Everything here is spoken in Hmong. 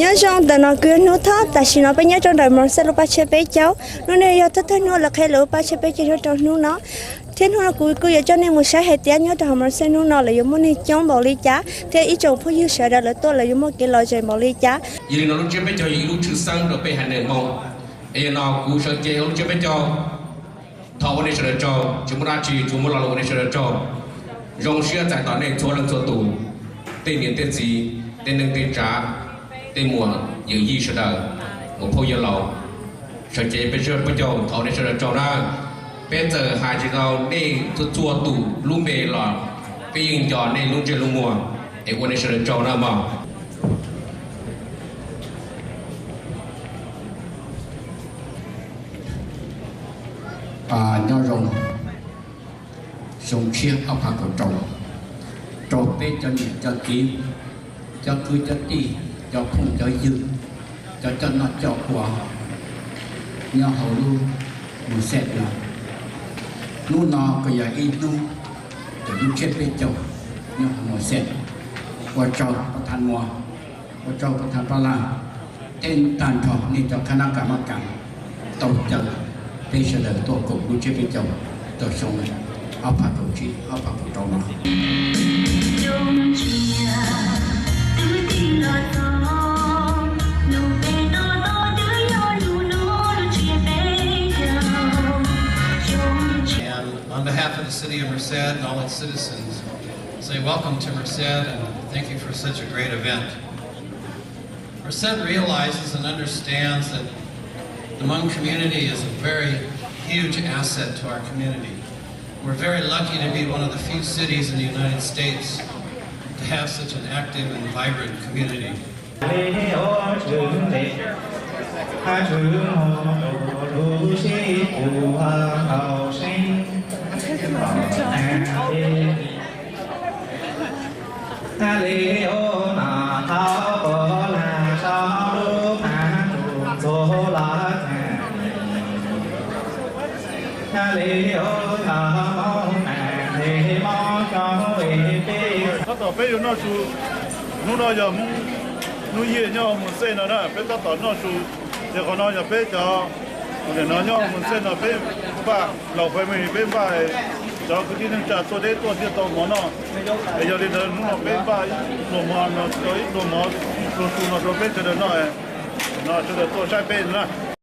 Nyob zoo, ntawm no kuv yog Hnub Thoj, tam sim no peb nyob rau ntawm Merced lub paj tshiab peb caug. Hnub no yog thawj thawj hnub lawv qhia lawv lub paj tshiab peb caug nyob rau hnub no. Thiab hnub no kuv kuj yuav coj nej mus saib hais tias nyob rau hauv Merced hnub no lawv yuav muaj neeg coob npaum li cas, thiab ib tsoom phooj ywg sawv daws lawv tuaj lawv yuav muaj kev lom zem npaum li cas. Yog li no lub tsiab peb caug yog ib lub tshwj xeeb rau peb haiv neeg Hmoob. Es yog no kuv sawv cev hauv lub tsiab peb caug thov ua nej sawv daws tsaug, tsis muaj dab tsi, tsuas muaj lo lus ua nej sawv daws tsaug. Zoo siab txais tos nej txhua leej txhua tus, tej niam tej txiv, tej neej tej tsav, tej muam yawm yij sawv daws, muam phauj yawg laus, sawv cev peb caug thov ua nej sawv daws tsaug nawb. Peb txawm hais tsis tau nej txhua txhua tus lub npe los peb yeej nco nej lub ntsej lub muag, es ua nej sawv daws tsaug nawb mog. Nyob zoo, xyoo tshiab ob phav kaum rau, rau peb cov niam cov txiv, cov kwv cov tij, cov phooj cov ywg, cov coj noj coj ua nyob hauv lub Merced no. Hnub no kuj yog ib hnub ntawm lub tsiab peb caug nyob hauv Merced. Ua tsaug pab thas Muas, ua tsaug pab thas Paj Laj, thiab tag nrho nej cov khab nab kas mab kas tau caw peb sawv daws tuaj koom lub tsiab peb caug rau xyoo ob phav kaum tsib ob phav kaum rau no. And on behalf of the city of Merced and all its citizens, say welcome to Merced and thank you for such a great event. Merced realizes and understands that the Hmong community is a very huge asset to our community. We're very lucky to be one of the few cities in the United States to have such an active and vibrant community. Tab tom peb yuav noj su, hnub no yog Hmoob Hnub Yij nyob Merced no na, peb tab tom noj su. Ces qhov no yog peb cov, nim no nyob Merced no peb npaj laus fais me peb npaj cov kwv tij neej tsa tuaj deb tuaj thiaj tau mov noj. Es yog li ntawd hnub no peb npaj ib pluag mov no, ib pluag mov pluag su no rau peb sawv daws noj. No sawv daws tuaj saib peb na.